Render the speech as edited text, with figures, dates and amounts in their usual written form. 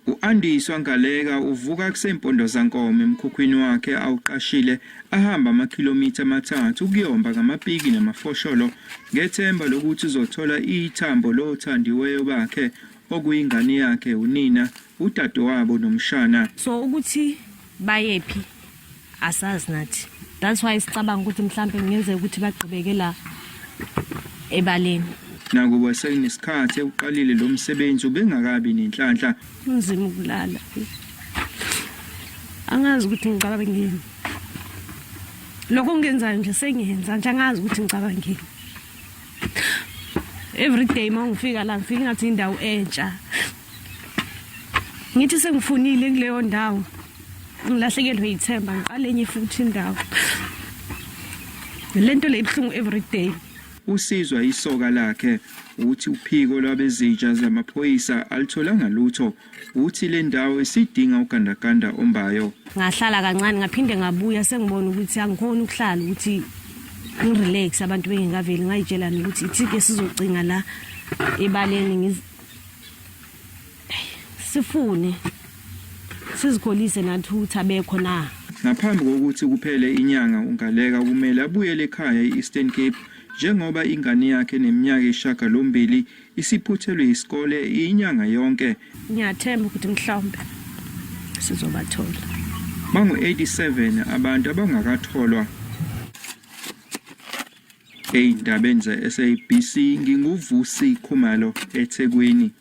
U-Andiswa Ngaleka uvuka kusempondo zankomo emkhukhwini wakhe awuqashile ahamba amakhilomitha amathathu ukuyomba ngamapiki namafosholo ngethemba lokuthi uzothola ithambo lothandiweyo bakhe okuyingane yakhe unina udadewabo nomshana. So ukuthi bayephi asazi nathi. That's why sicabanga ukuthi mhlambe kungenzeka ukuthi bagqibeke la ebaleni. Nakuba sekunesikhathi ewuqalile lo msebenzi ubengakabi nenhlanhla. Kunzima ukulala. Angazi ukuthi ngicabanga ngini. Lokho ngiyenzayo nje sengiyenza nje angazi ukuthi ngicabanga ngini. Every day uma ngifika la ngifika ngathi indawo entsha. Ngithi sengifunile kuleyo ndawo. Ngilahlekelwe yithemba ngiqale enye futhi indawo. Lento le ibuhlungu every day. Usizwa isoka lakhe uthi uphiko lwabezinja zamaphoyisa alitholanga lutho. Uthi le ndawo isidinga ugandaganda ombayo. Ngahlala kancane ngaphinde ngabuya sengibona ukuthi angikhoni ukuhlala ukuthi ngirelax abantu bengekaveli ngayitshela nokuthi ithi ke sizocinga la ebaleni sifune sizikholise nathi ukuthi abekho na. Ngaphambi kokuthi kuphele inyanga uNgaleka kumele abuyele ekhaya e-Eastern Cape njengoba ingane yakhe eneminyaka eyisishiyagalombili isiphuthelwe yisikole inyanga yonke. Ngiyathemba ukuthi mhlawumbe sizobathola. Bangu-87 abantu abangakatholwa. Ey'ndabeni ze-SABC nginguVusi Khumalo eThekwini.